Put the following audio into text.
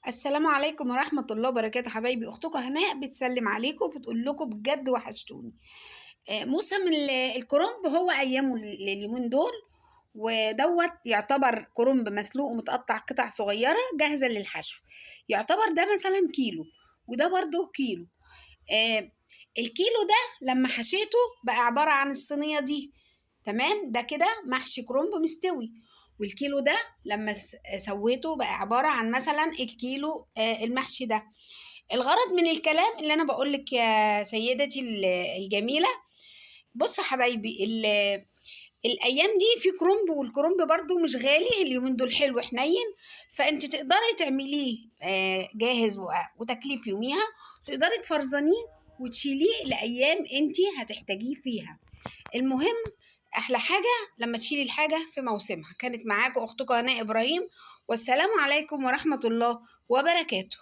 السلام عليكم ورحمة الله وبركاته حبايبي. أختكم هناء بتسلم عليكم وبتقول لكم بجد وحشتوني. موسم الكرنب هو أيامه اليومين دول، ودوت يعتبر كرنب مسلوق ومتقطع قطع صغيرة جاهزة للحشو. يعتبر ده مثلا كيلو، وده برضو كيلو. الكيلو ده لما حشيته بقى عبارة عن الصينية دي، تمام؟ ده كده محشي كرنب مستوي. والكيلو ده لما سويته بقى عبارة عن مثلا الكيلو، المحشي ده. الغرض من الكلام اللي أنا بقولك يا سيدتي الجميلة، بصوا حبايبي، الأيام دي في كرنب، والكرنب برضو مش غالي اليومين دول، حلو حنين، فأنت تقدري تعمليه، جاهز وتاكليه في يوميها، تقدري تفرزنيه وتشيليه لأيام أنت هتحتاجيه فيها. المهم أحلى حاجة لما تشيلي الحاجة في موسمها. كانت معاكم أختكم هناء إبراهيم، والسلام عليكم ورحمة الله وبركاته.